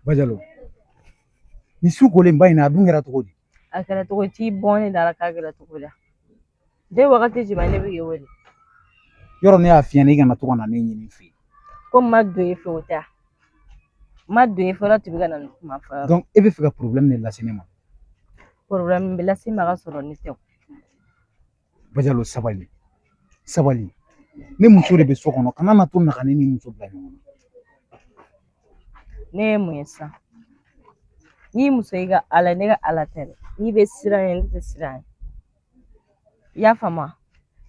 Bajalo, ni su kolen ba in na, a dun kɛra cogo di? A kɛra cogo t'i bɔn ne da la k'a kɛra cogo la. Den wagati jumɛn ne bɛ k'i wele? Yɔrɔ ne y'a f'i ɲɛna, i kana to ka na ne ɲini n fɛ yen. Ko n ma don e fɛ, o tɛ. N ma don e fɛ, o la tun bɛ ka na nin kuma fɔ. Donc e bɛ fɛ ka problème de lase ne ma. Problème bɛ lase ma ka sɔrɔ ne tɛ o. Bajalo, sabali, sabali. Ne muso de bɛ so kɔnɔ, kana na to na ka ne ni muso bila ɲɔgɔn na. Ne ye mun ye sisan? N'i muso y'i ka ala, ne ka ala tɛ dɛ. N'i bɛ siran ɲɛ, ne tɛ siran ɲɛ. I y'a faamu wa?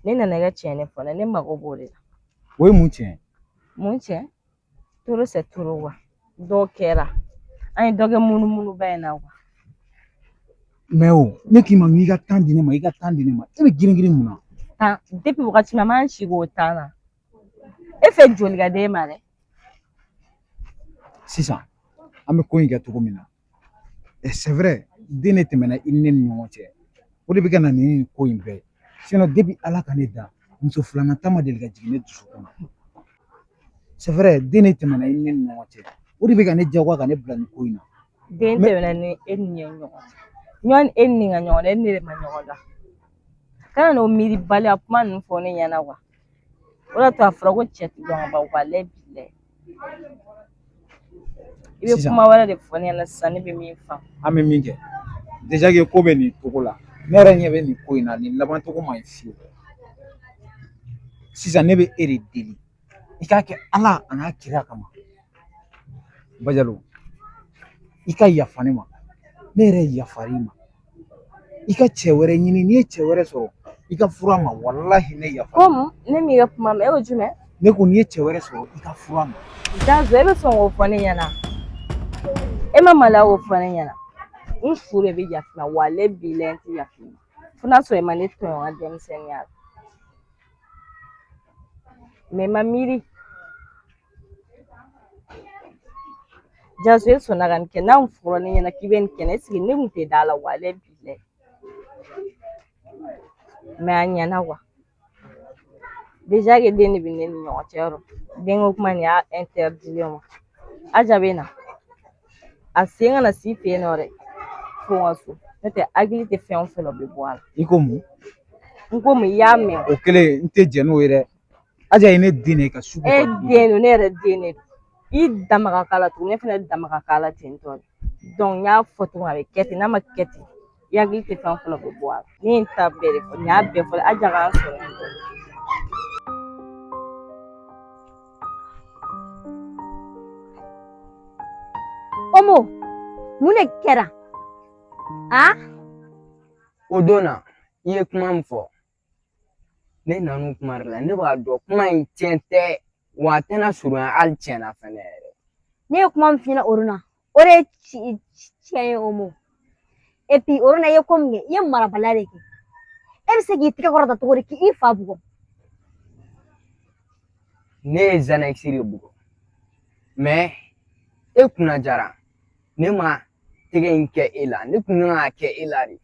Ne nana i ka tiɲɛ de fɔ ne, ne mago b'o de la. O ye mun tiɲɛ? Mun tiɲɛ? Trop c'est trop wa. Dɔw kɛra. An ye dɔ kɛ munumunuba in na wa. Mais o, ne k'i ma n k'i ka temps di ne ma, i ka temps di ne ma. E bɛ girin girin mun na? Tan depuis wagati min, an b'an sigi o temps na. E fɛ joli ka d'e ma dɛ? Sisan, an bɛ ko in kɛ cogo min na. C'est vrai, den de tɛmɛna i ni ne ni ɲɔgɔn cɛ. O de bɛ ka na ni nin ko in bɛɛ ye. Sinon depuis Ala ka ne da, muso filanan ta ma deli ka jigin ne dusukun na. C'est vrai, den de tɛmɛna i ni ne ni ɲɔgɔn cɛ. O de bɛ ka ne jagoya ka ne bila nin ko in na. Den tɛmɛna ni e ni ne ɲɔgɔn cɛ. Ɲɔn e ni ka ɲɔgɔn dɔn, e ni ne de ma ɲɔgɔn dɔn. Kana n'o miiribaliya kuma ninnu fɔ ne ɲɛna wa. O de y'a to a fɔra ko cɛ tɛ dɔn ka ban, walayi bilayi. I bɛ kuma wɛrɛ de fɔ ne ɲɛna sisan, ne bɛ min faamu. An bɛ min kɛ, déjà que ko bɛ nin cogo la, ne yɛrɛ ɲɛ bɛ nin ko in na, nin laban cogo man ɲi fiyewu. Sisan ne bɛ e de deli, i k'a kɛ Ala a n'a kira kama. Bajalo, i ka yafa ne ma, ne yɛrɛ yafar'i ma. I ka cɛ wɛrɛ ɲini, n'i ye cɛ wɛrɛ sɔrɔ, i ka furu a ma, walahi ne yafa. Ko mun? Ne m'i ka kuma mɛn, e ko jumɛn? Ne ko n'i ye cɛ wɛrɛ sɔrɔ, i ka furu a ma. Jazo, e bɛ sɔn k'o fɔ ne ɲɛna? E ma maloya k'o fɔ ne ɲɛna? N fu de bɛ yafa ma, walayi bilayi n tɛ yafa ma. Fo n'a sɔrɔ i ma ne tɔɲɔ n ka denmisɛnninya la. Mais i ma miiri. Jazo, e sɔnna ka nin kɛ, n'a fɔra ne ɲɛna k'i bɛ nin kɛ, ne sigi ne kun tɛ da la, walayi bilayi. Mais a ɲɛna wa. Déjà que den de bɛ ne ni ɲɔgɔn cɛ yɔrɔ. Denko kuma nin y'a interdit ma. Aja bɛ na. A sen kana s'i fɛ yen nɔ dɛ. Fo n ka so. N'o tɛ hakili tɛ fɛn o fɛn la, o bɛ bɔ a la. I ko mun? N ko mun, i y'a mɛn. O kɛlen, n tɛ jɛn n'o ye dɛ. Aja ye ne den de ye ka su ko E ka dugu. den don, ne yɛrɛ den de don. I dama ka k'a la tuguni, ne fana dama ka k'a la ten tɔ de. Donc n y'a fɔ cogo min, a bɛ kɛ ten, n'a ma kɛ ten, i hakili tɛ fɛn o fɛn la, o bɛ bɔ a la. Ne ye n ta bɛɛ de fɔ, nin y'a bɛɛ fɔ, Aja k'an sɔrɔ yen. Omo, mun de kɛra? A? O don na, i ye kuma min fɔ, ne nan'o kuma de la, ne b'a dɔn kuma in tiɲɛ tɛ, wa a tɛna surunya hali tiɲɛ na fɛnɛ yɛrɛ. Ne ye kuma min f'i ɲɛna o don na, o de ye tiɲɛ ye Omo. Et puis o don na, i ye ko min kɛ, i ye marabaliya de kɛ. E bɛ se k'i tɛgɛ kɔrɔta cogo di k'i fa bugɔ? Ne ye Zanɛkisi de bugɔ, mais e kunna jara, ne ma tɛgɛ in kɛ e la, ne kun kan k'a kɛ e la de.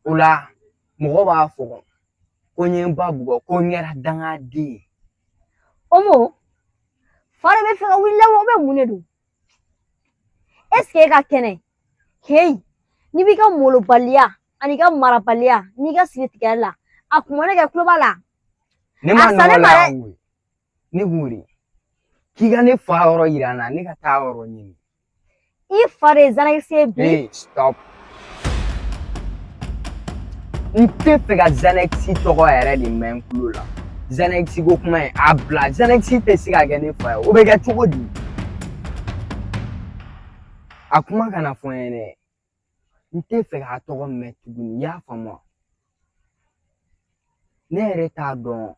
O la mɔgɔ b'a fɔ ko n ye n ba bugɔ, ko n kɛra dangaden ye. Omo, fa de bɛ fɛ ka wuli la wa, ou mun de don? Est ce que e ka kɛnɛ? Heyi, n'i b'i ka molobaliya ani ka marabaliya n'i ka sigi tigɛli la, a kun ma ne kɛ tulo b'a la. Ne ma A sa ne nɔgɔ ma la dɛ. yan koyi. Ne k'o de k'i ka ne fa yɔrɔ yira n na, ne ka taa yɔrɔ ɲini. I fa de ye Zanɛkisi ye bi. Hey, stop. N tɛ fɛ ka Zanɛkisi tɔgɔ yɛrɛ de mɛn n tulo la. Zanɛkisi ko kuma in, a bila. Zanɛkisi tɛ se ka kɛ ne fa ye. O bɛ kɛ cogo di? A kuma kana fɔ n ye dɛ. N tɛ fɛ k'a tɔgɔ mɛn tuguni, i y'a faamu wa? Ne yɛrɛ t'a dɔn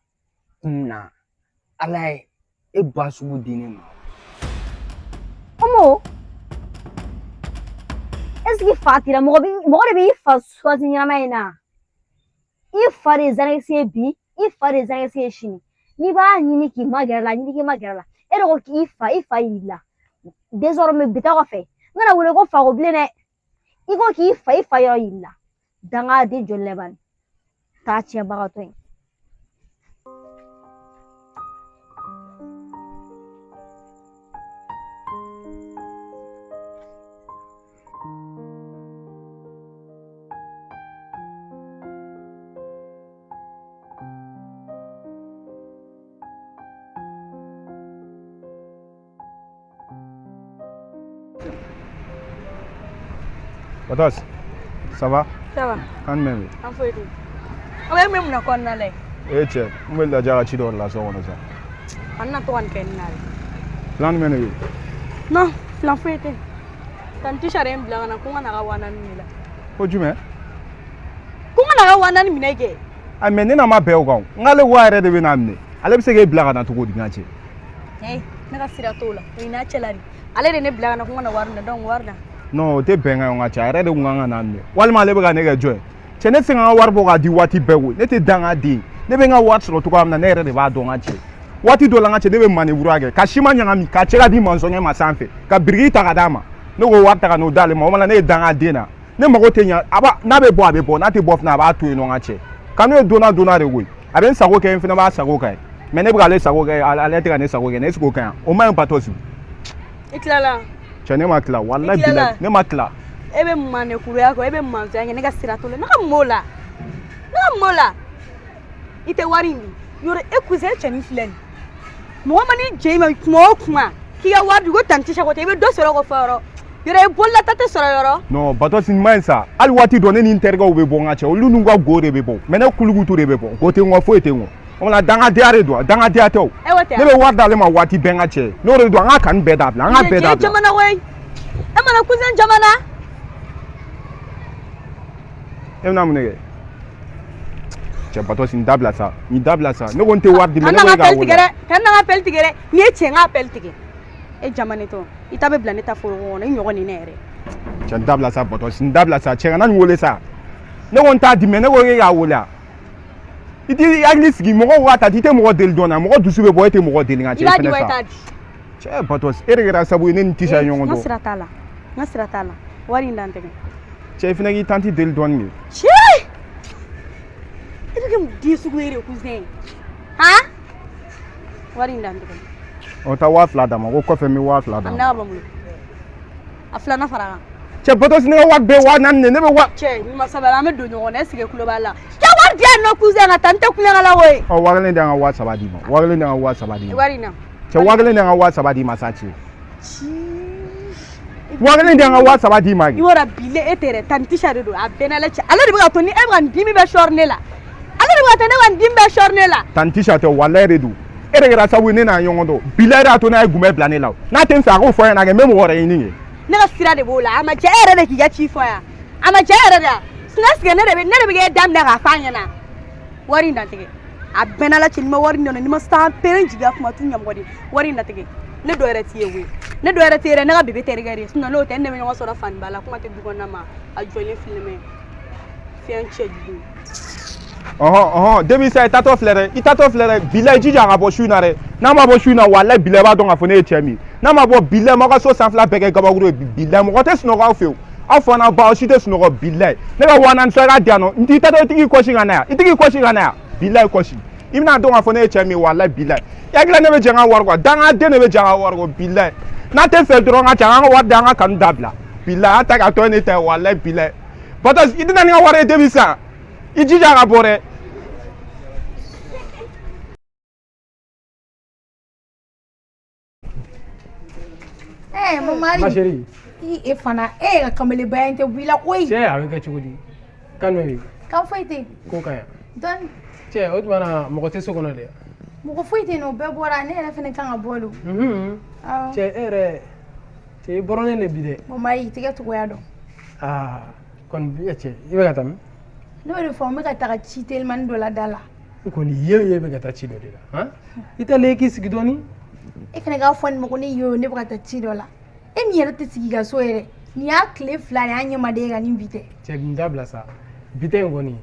kun min na Ala ye e ba sugu di ne ma. Omo, est ce que fa t'i la? Mɔgɔ bi mɔgɔ de b'i fa choisi ɲɛnama in na. I fa de ye Zanɛkisi ye bi, i fa de ye Zanɛkisi ye sini. N'i b'a ɲini k'i magɛrɛ la, ɲini k'i magɛrɛ la. E de ko k'i fa, i fa y'i la. Désormais bi ta kɔfɛ, n kana wele ko fa ko bilen dɛ. I ko k'i fa, i fa yɔrɔ y'i la. Dangaden joli laban. Taa tiɲɛbagatɔ in. Batos, ça va? Ça va. Kan jumɛn bɛ? An foyi tɛ. Aw bɛ mun na kɔnɔna la yen? E cɛ, n bɛ lajɛ ka ci dɔ de la so kɔnɔ sa. An na to ka nin kɛ nin na de. Plan jumɛn de bɛ yen? Non, plan foyi tɛ. Tanti Sare ye n bila ka na ko n ka na ka 4000 minɛ. Ko jumɛn? Ko n ka na ka 4000 minɛ kɛ. A mais ne n'a ma bɛn o kan o. N k'ale wa yɛrɛ de bɛ n'a minɛ. Ale bɛ se k'e bila ka na cogo di n ka cɛ? Eh, ne ka sira t'o la. O ye n'a cɛla de. Ale de ne bila ka na ko n ka na wari minɛ, donc wari na. Non, o tɛ bɛnkan ye o n ka cɛ. A yɛrɛ de kun kan ka n'a minɛ. Walima ale bɛ ka ne kɛ jɔn ye? Cɛ ne tɛ se ka n ka wari bɔ k'a di waati bɛɛ koyi. Ne tɛ dangaden ye. Ne bɛ n ka wari sɔrɔ cogoya min na ne yɛrɛ de b'a dɔn n ka cɛ. Waati dɔ la n ka cɛ ne bɛ maneburu kɛ ka siman ɲagami ka cɛ ka di mansɔnkɛ ma sanfɛ ka biriki ta ka d'a ma. Ne ko wari ta ka n'o d'ale ma o ma la ne ye dangaden na. Ne mago tɛ ɲa a b'a n'a bɛ bɔ a bɛ bɔ n'a tɛ bɔ fana a b'a to yen nɔ n ka cɛ. Kanu ye donna donna de koyi. A bɛ n sago kɛ n fana b'a sago kɛ. Mais ne bɛ k'ale sago kɛ ale tɛ ka ne sago kɛ ne est-ce que o ka ɲi o man ɲi Batos. I tilala? Cɛ ne ma tila walayi bilayi ne ma tila. E bɛ manekuruya kɛ e bɛ mansonya kɛ ne ka sira t'o la ne ka mun b'o la ne ka mun b'o la i tɛ wari in di yɔrɔ e cousin cɛnin filɛ nin mɔgɔ man'i jɛ i ma kuma o kuma k'i ka wari di ko tanti Sako tɛ i bɛ dɔ sɔrɔ k'o fɔ yɔrɔ yɔrɔ i bololata tɛ sɔrɔ yɔrɔ. Non Batos nin man ɲi sa hali waati dɔ ne ni n terikɛw bɛ bɔ n ka cɛ olu n'u ka go de bɛ bɔ mais ne kulukutu de bɛ bɔ go tɛ n kɔ foyi tɛ n kɔ. O la dangadenya de don dangadenya tɛ o. Ne bɛ wari d'ale ma waati bɛɛ n ka cɛ n'o de don an ka kanu bɛɛ dabila an ka bɛɛ dabila. Jamana koyi e mana cousin jamana. E bɛna mun de kɛ? Cɛ Batos nin dabila sa nin dabila sa ne ko n tɛ wari di mais ne ko e k'a wele. Kana n ka appel tigɛ dɛ n'i ye cɛ n ka appel tigɛ e jamanetɔ i ta bɛ bila ne ta foroko kɔnɔ i ɲɔgɔn ni ne yɛrɛ. Cɛ nin dabila sa Batos nin dabila sa cɛ kana nin wele sa ne ko n t'a di mais ne ko e k'a wele a. I t'i hakili sigi mɔgɔw ka ta i tɛ mɔgɔ deli dɔn na mɔgɔ dusu bɛ bɔ e tɛ mɔgɔ deli nka cɛ fɛnɛ sa. Cɛ Batos e de kɛra sababu ye ne ni Tisa ye ɲɔgɔn dɔn. N ka sira t'a la n ka sira t'a la wari in dan tɛgɛ. Cɛ i fɛnɛ k'i tanti deli dɔɔni de. Cɛ e bɛ kɛ mun den sugu ye de cousin han wari in dan tɛgɛ. Ɔ taa 2000 d'a ma ko kɔfɛ n bɛ 2000 d'a ma. A minɛ ka bɔ n bolo a filanan fara kan. Cɛ Batos ne ka wari bɛɛ 4000 de ne bɛ wa. Cɛ ni ma sabali an bɛ don ɲɔgɔn na est ce que tulo b'a la. Cɛ wari di yan nɔ cousin ka taa n tɛ kulonkɛ la koyi. Ɔ 1000 di yan ka 3000 d'i ma 1000 di yan ka 3000 d'i ma. Wari in na. Cɛ 1000 di yan ka 3000 d'i ma sa cɛ. 1000 di yan ka 3000 d'i ma. I b'a dɔn bile e tɛ dɛ tanti Tisa de don a bɛɛ n'ale cɛ ale de bɛ ka to ni e bɛ ka nin dimi bɛɛ sɔri ne la ale de bɛ ka to ne ka nin dimi bɛɛ sɔri ne la. Tanti Tisa tɛ walayi de don. E de kɛra sababu ye ne n'a ɲɔgɔn dɔn bilayi de y'a to n'a ye gunbɛ bila ne la n'a tɛ n fɛ a k'o fɔ n ɲɛna kɛ n bɛ mɔgɔ wɛrɛ ɲini kɛ. Ne ka sira de b'o la a ma jɛ e yɛrɛ de k'i ka ci fɔ yan a ma jɛ e yɛrɛ de yan sinon est ce que ne de bɛ k'e daminɛ k'a f'a ɲɛna wari in dantigɛ a bɛɛ n'ala cɛ n'i ma wari in nɔ n'i ma san pere jigiya kuma t'u ɲɛmɔgɔ de wari in dantigɛ ne dɔ yɛrɛ t'i ye koyi ne dɔ yɛrɛ t'i ye dɛ ne ka bébé terikɛ de sinon n'o tɛ ne bɛ ɲɔgɔn sɔrɔ faniba la kuma tɛ du kɔnɔna ma a jɔlen filɛ mɛ fɛn cɛjugu. Ɔhɔn ɔhɔn depuis sisan i taatɔ filɛ dɛ i taatɔ filɛ dɛ bilayi jija a ka bɔ su in na dɛ n'a ma bɔ su in na walayi bilayi i b'a dɔn k'a fɔ ne ye cɛ min ye n'a ma bɔ bilayi m'aw ka so sanfɛla bɛɛ kɛ gabakuru ye bilayi mɔgɔ tɛ sunɔgɔ aw fɛ yen aw fa n'aw ba aw si tɛ sunɔgɔ bilayi ne ka 4000 sɔrɔ i k'a di yan nɔ n t'i taatɔ i tigi kɔsi ka na yan i tigi kɔsi ka na yan bilayi kɔsi i bɛna dɔn k'a fɔ ne ye cɛ min ye walayi bilayi i hakili la ne bɛ jɛ n ka wari kɔ dangaden de bɛ jɛ n ka wari kɔ bilayi n'a tɛ fɛ dɔrɔn ka ca an ka wari di an ka kanu dabila bilayi an ta k'a tɔ ye ne ta ye walayi bilayi Batos i tɛna ni n ka wari ye depuis sisan i jija ka bɔ dɛ. Eh, mon mari. Ma chérie. I e fana e ka kamalebaya in tɛ bɔ i la koyi. Cɛ a bɛ kɛ cogo di? Kan jumɛn bɛ yen? Kan foyi tɛ yen. Ko ka ɲi. Dɔɔni. Cɛ o tuma na mɔgɔ tɛ so kɔnɔ dɛ. Mɔgɔ foyi tɛ yen nɔ o bɛɛ bɔra ne yɛrɛ fana kan ka bɔ don. Awɔ. Cɛ e yɛrɛ cɛ i bɔrɔnen de bi dɛ. Mon mari i tɛgɛ cogoya dɔn. Aa kɔni bi cɛ i bɛ ka taa min? Ne y'o de fɔ n bɛ ka taga ci telimani dɔ la da la. I kɔni ye o ye bɛ ka taa ci dɔ de la han i talen i k'i sigi dɔɔni. E fana k'a fɔ nin ma ko ne ye o ne bɛ ka taa ci dɔ la e min yɛrɛ tɛ sigi ka so yɛrɛ nin y'a tile 2 de an ɲɛ ma d'e kan ni bi tɛ. Cɛ nin dabila sa bi tɛ in kɔni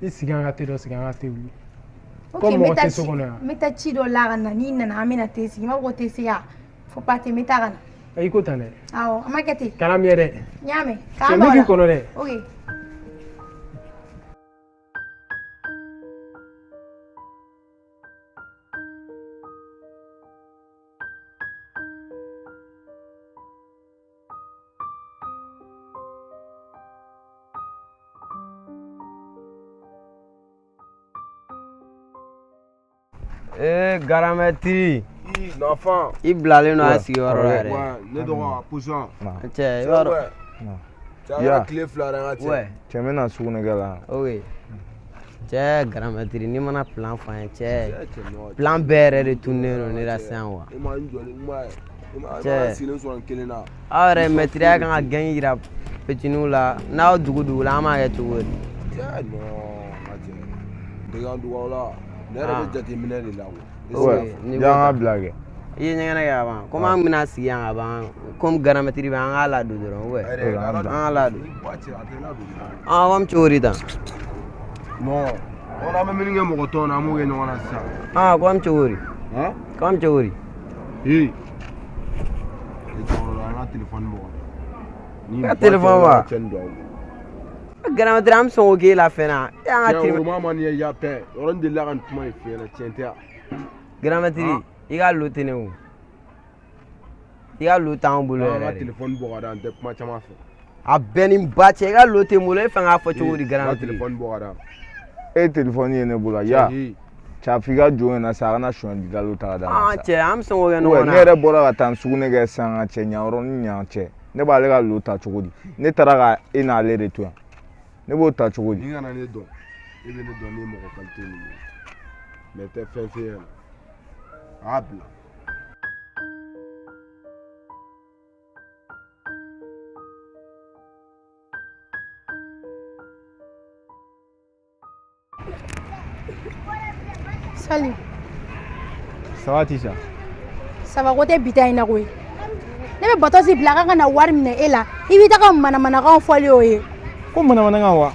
i sigi an ka te dɔ sigi an ka te wuli. Ok Comme n bɛ mɔgɔ taa tɛ so ci kɔnɔ yan. n bɛ taa ci dɔ la ka na n'i nana an bɛna te sigi n b'a fɔ ko te sigi a fo pa ten n bɛ taa ka na. I ko tan dɛ. Awɔ an ma kɛ ten. Kana mɛn dɛ. N y'a mɛn. Cɛ n bɛ k'i kɔnɔ dɛ. Ok. Ee garamɛtiri. L'enfant. I bilalen don a sigiyɔrɔ la yɛrɛ. Ne dɔgɔ Poussin. Cɛ i b'a dɔn. Ya. Tile 2 dɛ n ka cɛ. Ouais. Cɛ n bɛna sugunɛkɛ la. Ok. Cɛ grand maître n'i mana plan fɔ an ye cɛ. Plan bɛɛ yɛrɛ de tununnen don ne la sisan quoi. E ma n jɔlen n ma e ma Cɛ. n sigilen sɔrɔ n kelen na. Aw yɛrɛ mɛtiriya kan ka gɛn yira petiniw la n'aw dugu dugu la an b'a kɛ cogo di. Cɛ non n ka cɛ. Dege an dugawu la. Ne yɛrɛ bɛ jateminɛ de la quoi. Ok, n'i ko Y'an ka tan. bila kɛ. I ye ɲɛgɛnɛ kɛ ka ban komi an bɛna sigi yan ka ban komi grand maître bɛ an k'a ladon dɔrɔn ou bien an k'a ladon. Ah komi cogo di tan. Non. On an bɛ minnu kɛ mɔgɔ tɔw na an b'o kɛ ɲɔgɔn na sisan. Ah komi cogo di. Komi cogo di. Ee. E cɛkɔrɔba an ka telefɔni bɔ. Ni Ka téléphone wa? Cɛ nin don aw. Grand maître an bɛ sɔn k'o k'e la fɛn na. E y'an ka Cɛ téléphone. o ma nin ye ya pɛ. Yɔrɔ delila ka nin kuma in f'i ɲɛna tiɲɛ tɛ wa? Grand maître i ka lo tɛ ne kun. I ka lo t'anw bolo An ka yɛrɛ de. telefɔni bɔ ka d'an tɛ kuma caman fɛ. A bɛɛ ni ba cɛ i ka lo tɛ n bolo e fɛ k'a fɔ cogo di grand N ka maître. telefɔni bɔ ka d'an. E telefɔni ye ne bolo ya. Cɛ, Cɛ a f'i ka jɔn ɲɛna sa a kana sonyali lalo ta ka d'a ma Ah sa. cɛ an bɛ sɔn k'o kɛ Ouais, ɲɔgɔn ne na. yɛrɛ bɔra ka taa n sugunɛ kɛ sisan ka cɛ ɲa ni ɲan cɛ. Ne b'ale ka lo ta cogo di? Ne taara ka e n'ale de to yan. Ne b'o ta cogo di? N'i kana ne dɔn, e bɛ ne dɔn ne ye mɔgɔ qualité min ye. Mais n tɛ fɛn f'e ɲɛna. A y'a bila. Salut. Ça va Tisha? Ça va ko tɛ bi ta in na koyi. Ne bɛ Batɔsi bila k'a ka na wari minɛ e la. I b'i ta ka manamanakanw fɔli o ye. Ko manamanakan wa?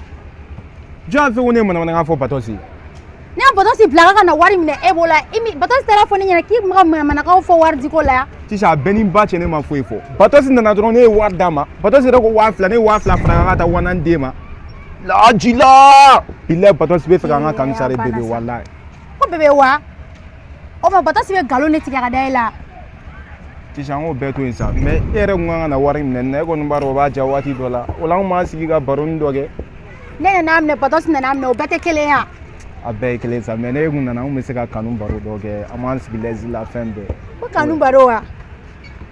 Jɔn y'a fɔ ko ne ye manamanakan fɔ Batɔsi ye? Ne ye Batɔsi bila k'a ka na wari minɛ e bolo la. I mi Batɔsi taara fɔ ne ɲɛna k'i tun bɛ ka manamanakanw fɔ wari diko la yan. Tisha a bɛɛ ni ba cɛ ne ma foyi fɔ. Batɔsi nana dɔrɔn ne ye wari d'a ma. Batɔsi yɛrɛ ko 2000 ne ye 2000 fara kan ka taa 4000 d'e ma. Lajila! Bilayi Batɔsi bɛ fɛ k'an ka kanu sa de bébé walayi. Ko bébé wa? O ma Batɔsi bɛ nkalon de tigɛ ka da e la. Tisha an k'o bɛɛ to yen sa mais e yɛrɛ kun kan ka na wari minɛ ne na e kɔni b'a dɔn o b'a diya waati dɔ la o la an kun b'an sigi ka baroni dɔ kɛ. Ne nana minɛ Batɔsi nana minɛ o bɛɛ tɛ kelen ye wa? A bɛɛ ye kelen sa mais ne kun nana an kun bɛ se ka kanu baro dɔ kɛ an b'an sigi lɛzi la fɛn bɛɛ. Ko kanu baro wa?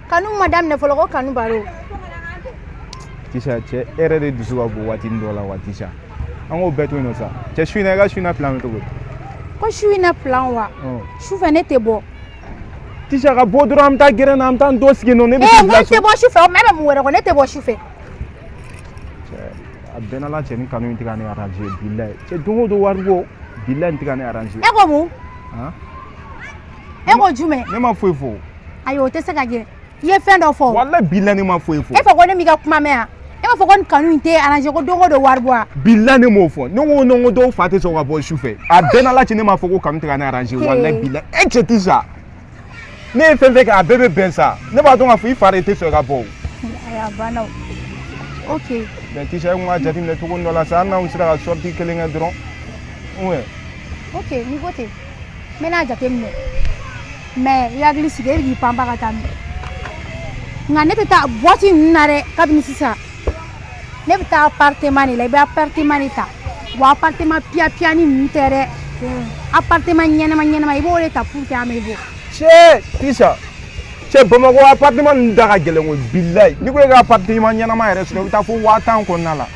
Kanu ma daminɛ fɔlɔ ko kanu baro. Tisha cɛ e yɛrɛ de dusu ka bon waatinin dɔ la wa Tisha an k'o bɛɛ to yen nɔ sa cɛ su in na i ka su in na plan bɛ cogo di? Ko su in na plan wa? Su fɛ ne tɛ bɔ. Tisha ka bɔ dɔrɔn an bɛ taa gɛrɛn na an bɛ taa n dɔ sigi yen nɔ ne bɛ Ee t'i n ko bila n tɛ bɔ su fɛ o ma e bɛ mun wɛrɛ kɔ ne tɛ bɔ su fɛ. A bɛɛ n'Ala cɛ ni kanu in tɛ ka ne arranger bilayi cɛ don o don wari bɔ bilayi nin tɛ ka ne arranger. E ko mun? Han? E ko jumɛn? Ne ma foyi fɔ. Ayi o tɛ se ka kɛ. I ye fɛn dɔ fɔ. Walayi bilayi ne ma foyi fɔ. E fɔ ko ne m'i ka kuma mɛn yan. E b'a fɔ ko nin kanu in tɛ arranger ko don o don wari bɔ wa? Bilayi ne m'o fɔ ne ko ne ko dɔw fa tɛ sɔn ka bɔ su fɛ a bɛɛ n'Ala cɛ ne m'a fɔ ko kanu tɛ ka ne arranger walayi bilayi e cɛ Tisha ne ye fɛn fɛn kɛ a bɛɛ bɛ bɛn sa ne b'a dɔn k'a fɔ i fa de tɛ sɔn ka bɔ o. Ayi a banna o. Ok. Mais Tisha e kun ka jateminɛ cogo dɔ la sa hali n'anw sera ka sortie kelen kɛ dɔrɔn ouais. Ok n'i ko ten n bɛ n'a jateminɛ mais i hakili sigi e bɛ k'i panpa ka taa min nka ne tɛ taa boîte ninnu na dɛ kabini sisan ne bɛ taa appartement de la i bɛ appartement de ta wa appartement piya piyani ninnu tɛ dɛ appartement ɲɛnama ɲɛnama i b'o de ta pour que an bɛ bɔ. Cɛ Tisha cɛ Bamakɔ appartement ninnu da ka gɛlɛn koyi bilayi n'i ko e ka appartement ɲɛnama yɛrɛ sɔrɔ i bɛ taa fo 10 000 kɔnɔna la.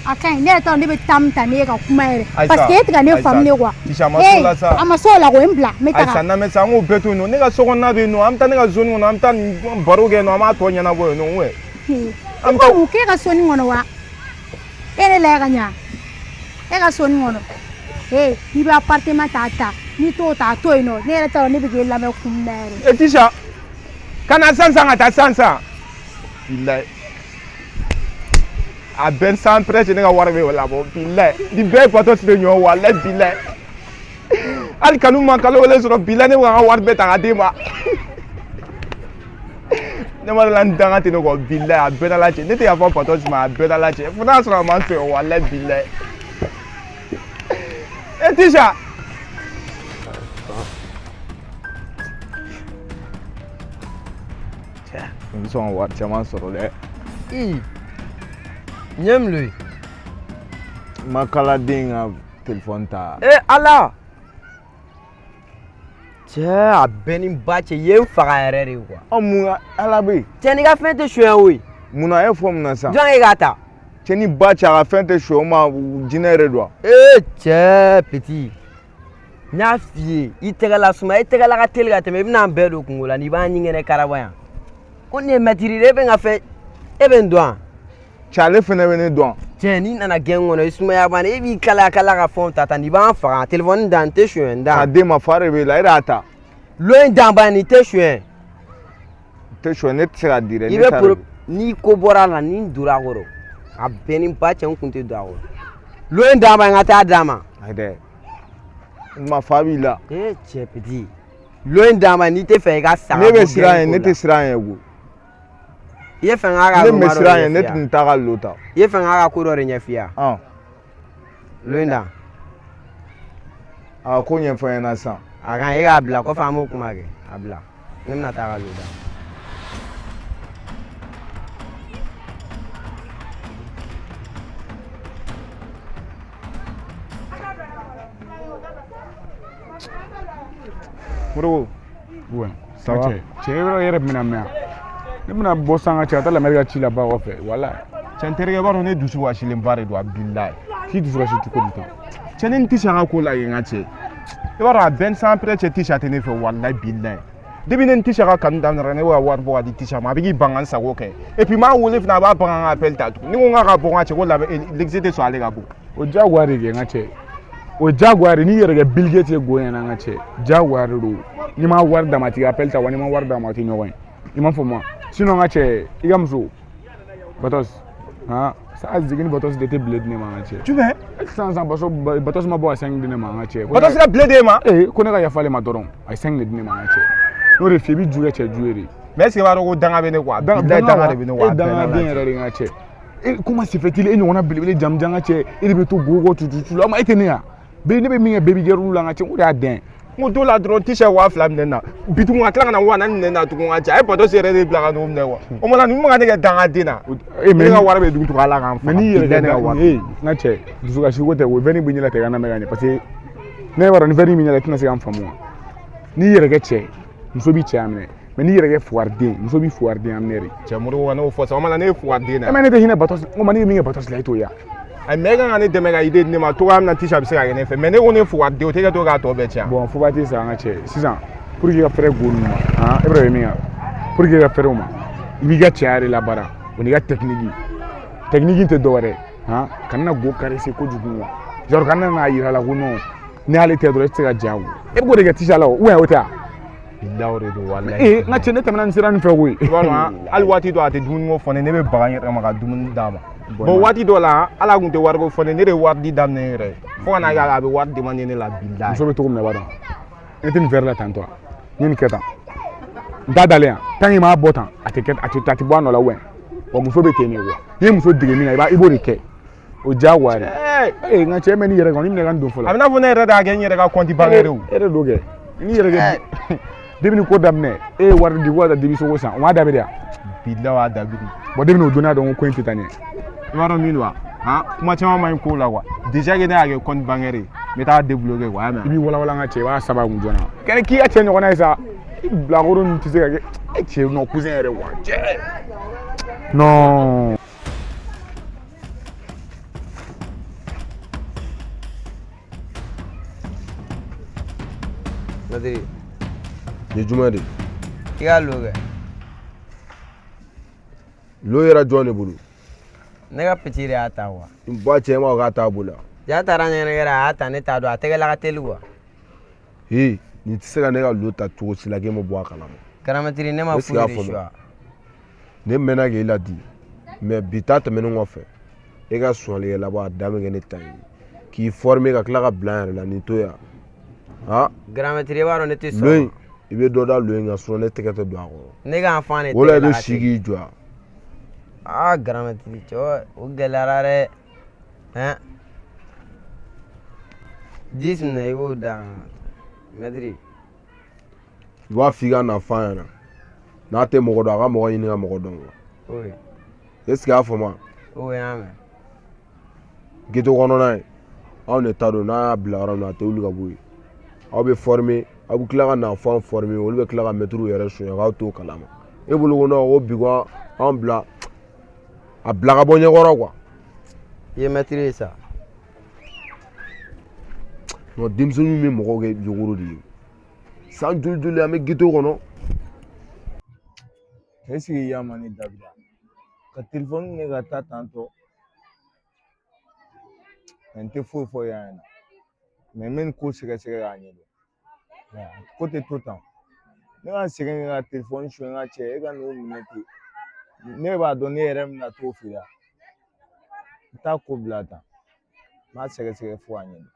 A ka ɲi ne yɛrɛ t'a dɔn ne bɛ taa min ta ne ye ka kuma yɛrɛ Ayisa, parce que e tɛ ka ne Ayisa, faamu de quoi. Tisha, a ma s'o la sa. A ma s'o la koyi n bila n bɛ Ayisa taga. na mɛ sa an k'o bɛɛ to yen nɔ ne ka so kɔnɔna bɛ yen nɔ an bɛ taa ne ka zone kɔnɔ an bɛ taa nin baro kɛ yen nɔ an b'a tɔ ɲɛnabɔ yen nɔ ouais. I ko mun k'e ka soni kɔnɔ wa? E ne lajɛ ka ɲa e ka soni kɔnɔ ee n'i bɛ appartement ta a ta n'i t'o ta a to yen nɔ ne yɛrɛ t'a dɔn ne bɛ k'e lamɛn kun min na yɛrɛ. E Tisha ka na sisan sisan ka taa sisan sisan bilayi a bɛɛ san presse ne ka wari bɛ labɔ bilayi nin bɛɛ ye Batɔsi de ɲɔ walayi bilayi hali kanu ma kalo kelen sɔrɔ bilayi ne bɛ ka n ka wari bɛɛ ta k'a d'e ma ne ma la n danga tɛ ne kɔ bilayi a bɛɛ n'Ala cɛ ne tɛ yafa Batɔsi ma a bɛɛ n'Ala cɛ fo n'a sɔrɔ a ma n fɛ walayi bilayi e Tisha. N bɛ sɔn ka wari caman sɔrɔ dɛ. Ii ɲɛ min ye. N ma kaladen ka telefɔni ta. E Ala. Cɛ a bɛɛ ni ba cɛ i ye n faga yɛrɛ de quoi. Ɔ mun Ala bɛ yen. Cɛ n'i ka fɛn tɛ suɲɛ o ye. Munna e fɔ mun na sisan. Jɔn e k'a ta. Cɛ ni ba cɛ a ka fɛn tɛ suɲɛ o ma jinɛ yɛrɛ don wa? Ee cɛ petit, n y'a f'i ye, i tɛgɛ la suma, i tɛgɛ la ka teli ka tɛmɛ. I bɛna an bɛɛ don kungo la n'i b'an ɲingɛnɛ karaba yan ko nin ye mɛtiri de ye. E bɛ n ka fɛn, e bɛ n dɔn wa? Cɛ, ale fɛnɛ bɛ ne dɔn. Cɛ, n'i nana gɛn kɔnɔ, i sumaya banna, e b'i kalaya kalaya ka fɛnw ta ta, n'i b'an faga. Telefɔni dan, n tɛ suɲɛ n K'a dan. d'e ma, fa de b'e la, e de y'a ta. Lon in dan ban, nin tɛ suɲɛ. Tɛ suɲɛ, ne tɛ se k'a di dɛ. I Ne bɛ ta de poro don. Ni ko bɔra a la, ni n donna a kɔrɔ, a bɛɛ ni ba cɛ, n kun tɛ don a kɔrɔ. Lon in dan ban, n ka taa d'a ma. Ayi dɛ, ma fa b'i la. Ee cɛ petit, lon in dan ban, n'i tɛ fɛ i ka sa. Ne bɛ siran ɲɛ, ne tɛ siran ɲɛ ko. I ye fɛn k'a ka Ne tun bɛ roma dɔ siran de ɲɛ, ne ɲɛf'i ye. tun t'a ka lo ta. I ye fɛn k'a ka ko dɔ de ɲɛf'i ye. Lon in dan. A ka ko ɲɛfɔ n ɲɛna sisan. A kan e k'a bila kɔfɛ, an b'o kuma kɛ. A bila, ne bɛna taa ka lo da. Moribo. Ouais. Ça va? Cɛ, cɛ yɔrɔ yɛrɛ bɛna mɛn yan. Ne bɛna bɔ san ka cɛ ka taa lamɛri ka ci la ba kɔfɛ wala. Cɛ, n terikɛ, i b'a dɔn ne dusu wasilenba de don a, bilayi. K'i dusu kasi cogo di tan? Cɛ, ne ni Tisa ka ko la yen, n ka cɛ, i b'a dɔn a 25 après, cɛ, Tisa tɛ ne fɛ, walayi bilayi. Depuis ne ni Tisa ka kanu daminɛra, ne bɛ ka wari bɔ ka di Tisa ma, a bɛ k'i ban ka n sago kɛ. Et puis n b'a wele fana, a b'a ban ka n ka appel ta tugun. Ni ko n k'a ka bɔ, n ka cɛ, ko labɛn l'exe tɛ sɔn ale ka bɔ. O diyagoya de kɛ, n ka cɛ, o diyagoya de. N'i yɛrɛ kɛ Bill Gates ye go ɲɛna, n ka cɛ, diyagoya de don. N'i ma wari d'a ma, a t'i ka appel ta wa, n'i ma wari d'a ma, a tɛ ɲɔgɔn ye, i m'a faamu wa? Sinon, n ka cɛ, i ka muso Batos han, sa zigini Batos de tɛ bile di ne ma, n ka cɛ. Jumɛn? Sisan sisan, Batos, Batos ma bɔ ka 5 di ne ma, n ka cɛ. Batos ka bile d'e ma? Ee, ko ne ka yafa ale ma dɔrɔn, a ye 5 de di ne ma, n ka cɛ. N'o de f'i ye, i bɛ ju kɛ cɛ ju ye de. Mais est ce que i b'a dɔn ko danga bɛ ne kɔ? Bilayi, danga de bɛ ne kɔ. E dangaden yɛrɛ de, n ka cɛ. E comment se fait-il, e ɲɔgɔnna belebele jamujan, ka cɛ, e de bɛ to go kɔ tututu la, o ma e tɛ ne yan bɛɛ, ne bɛ min kɛ baby girl la, n ka cɛ, o de y'a dɛn. N ko don la dɔrɔn, Tisa ye 2000 minɛ n na bi tugun, ka tila ka na 4000 minɛ n na tugun, ka cɛ. A ye Batos yɛrɛ de bila ka n'o minɛ wa. O mana ninnu ma ka ne kɛ dangaden na. E ne ka wari bɛ dugu tugun, Ala k'an faga. Mais n'i yɛrɛ Bilayi, ne kɛ ka wari. ee, n ka cɛ, dusukasi ko tɛ o vɛni bɛ ɲɛ la tɛ ka na mɛn ka ɲɛ, parce que ne b'a dɔn ni vɛni bɛ ɲɛ la, i tɛna se k'an faamu wa. N'i yɛrɛ kɛ cɛ, muso b'i cɛya minɛ, mais n'i yɛrɛ kɛ fugariden, muso b'i fugaridenya minɛ de. Cɛ Moribo, ka n'o fɔ sa, o mana ne ye fugariden na. E mais ne tɛ hinɛ Batos, n ko ma ne ye min kɛ Batos la, e t'o ye wa? Ayi, mais e kan ka ne dɛmɛ ka idée di ne ma cogoya min na Tisa bɛ se ka kɛ ne fɛ, mais ne ko ne fugariden, o tɛ kɛ to k'a tɔ bɛɛ tiɲɛ. Bon, foba tɛ sa, an ka cɛ. Sisan, pour que i ka fɛrɛ go ninnu ma han, e bɛ dɔn min kan, pour que i ka fɛrɛ o ma, i b'i ka cɛya de labaara, o n'i ka technique. Technique tɛ dɔwɛrɛ ye han, kana na go caresser kojugu wa, genre kana n'a yira la ko non, ni ale tɛ dɔrɔn e tɛ se ka diya o. E bɛ k'o de kɛ Tisa la o, ou bien o tɛ wa? Bilayi, o de don, walayi. Ee, n ka cɛ, ne tɛmɛna nin sira nin fɛ koyi. I b'a dɔn, hali waati dɔ a tɛ dumuni ko fɔ ne, ne bɛ baga n yɛrɛ ma ka dumuni d'a ma. Bon, waati dɔ la, hali a kun tɛ wariko fɔ ne, ne de ye wari di daminɛ n yɛrɛ ye fo ka n'a kɛ a bɛ wari demander ne la, bilayi. Muso bɛ cogo min na, i b'a dɔn, ne tɛ nin fɛɛrɛ la tantɔ, n ye nin kɛ tan, n t'a dalen yan, tant que i m'a bɔ tan, a tɛ kɛ, a tɛ bɔ a nɔ la wɛ. Wa muso bɛ ten de wa, n'i ye muso dege min na, i b'o de kɛ, o diyagoya de. Ee, n ka cɛ, mɛ n'i yɛrɛ kɔni minɛ ka n don fɔlɔ. A bɛ n'a fɔ ne yɛrɛ de y'a kɛ n yɛrɛ ka compte bancaire o. E de don kɛ, n'i yɛrɛ kɛ depuis ni ko daminɛ, e ye wari di ko ka taa dibisogo san, o m'a dabiri yan? Bilayi, o y'a dabiri. Bon, depuis n'o donna dɔn ko ko in tɛ taa ɲɛ. I b'a dɔn min don wa han, kuma caman ma ɲi ko la quoi. Déjà que ne y'a kɛ compte bancaire ye, n bɛ taa débloquer quoi, y'a mɛn. I b'i walawala, n ka cɛ, i b'a saba kun joona. Kɛnɛ k'i ka cɛ ɲɔgɔnna ye sa, i bilakoro ninnu tɛ se ka kɛ e cɛ non cousin yɛrɛ quoi, cɛ non. Mɛtiri. Nin ye jumɛn de ye? I ka lo kɛ. Lo yɛrɛ jɔn de bolo? Ne ka petit de y'a ta quoi. N ba cɛ, ma ko k'a t'a bolo. Ja taara ɲɛgɛnɛ a y'a ta, ne t'a dɔn, a tɛgɛ la ka teli quoi. Ee, nin tɛ se ka ne ka lo ta cogo si la k'e ma bɔ a kalama. Grand maître, ne ma Est-ce que y'a foyi de faamu? suwa. Ne mɛnna k'e ladi, mais bi ta tɛmɛnen kɔfɛ, e ka sonyali labɔ a dan bɛ kɛ ne ta ye k'i former ka tila ka bila n yɛrɛ la, nin to yan han. Grand maître, i b'a dɔn ne tɛ Lo in sɔn. i bɛ dɔ da lo in kan, sinon ne tɛgɛ tɛ don a kɔrɔ. Ne k'an fan de O la i tɛgɛ la bɛ ka si teli. k'i jɔ yan. Aa, grand maître, cɛ, o gɛlɛyara dɛ. Hɛn. 10 minɛ, i b'o da maître. I b'a f'i ka na f'a ɲɛna n'a tɛ mɔgɔ dɔn, a ka mɔgɔ ɲini ka mɔgɔ dɔn quoi. Oui. Est ce que y'a faamu? O y'a mɛn. Ghetto kɔnɔna ye anw de ta don, n'a y'a bila yɔrɔ min na, a tɛ wuli ka bɔ yen. Aw bɛ former, aw bɛ tila ka na fɔ anw former, olu bɛ tila ka mɛtiriw yɛrɛ sonya k'aw t'o kalama. E bolo ko non, ko bi ko anw bila a bila ka bɔ ɲɛkɔrɔ quoi. I ye mɛtiri ye sa. Non, denmisɛnninw bɛ mɔgɔw kɛ yogoro de ye. San joli joli an bɛ ghetto kɔnɔ. Est ce que ya ma ne dabila ka telefɔni minɛ ka taa tantɔ mɛ n tɛ foyi fɔ yan ɲɛna mɛ n bɛ nin ko sɛgɛsɛgɛ k'a ɲɛdɔn ko tɛ to tan ne ka sɛgɛn kɛ ka telefɔni suɲɛ n ka cɛ e ka n'o minɛ ten ne b'a dɔn ne yɛrɛ bɛna t'o feere n t'a ko bila tan n b'a sɛgɛsɛgɛ fo k'a ɲɛdɔn.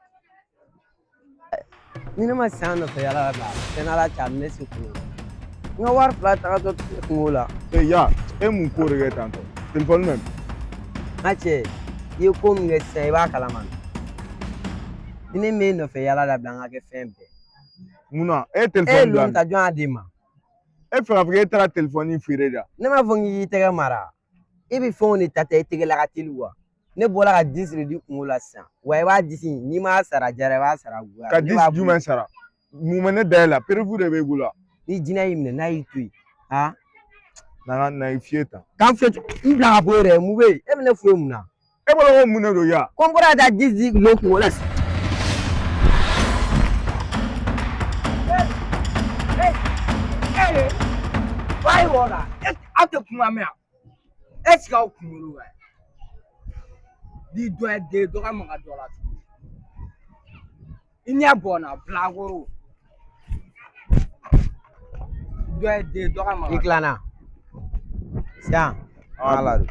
Ni ne ma san nɔfɛ yala la bila fɛn n'ala cɛ a bɛ ne se kungo la n ka wari fila tagatɔ kungo la. E ya e mun ko de kɛ tantɔ telefɔni bɛ min? N ka cɛ i ye ko min kɛ sisan i b'a kalama ni ne m'e nɔfɛ yala dabila n ka kɛ fɛn bɛɛ. Mun na e ye E ye telefɔni bila lon min? ta jɔn y'a d'e ma? E fɛ k'a fɔ k'e taara telefɔni feere de wa? Ne m'a fɔ k'i k'i tɛgɛ mara e bɛ fɛnw de ta ta i tɛgɛ la ka teli wa ne bɔra ka disi de di kungo la sisan wa i b'a disi n'i m'a sara jara i b'a sara goya. Ka Ne disi b'a jumɛn sara? Mun bɛ ne da e la? Preuve de b'e bolo wa? Ni jinɛ y'i minɛ n'a y'i to yen a Na na i fiyɛ tan. K'an fiyɛ n bila ka bɔ yen yɛrɛ mun bɛ yen e bɛ ne fo mun na? E bolo ko mun de don ya? Ko n bɔra ka taa disi di lo kungo la sisan. Aw tɛ kuma mɛn yan est ce que aw kunkolo bɛ ni dɔ ye den dɔ ka maga dɔ la tuguni i ɲɛ bɔ n na bilakoro dɔ ye den dɔ ka maga. I tilanna sisan ala don.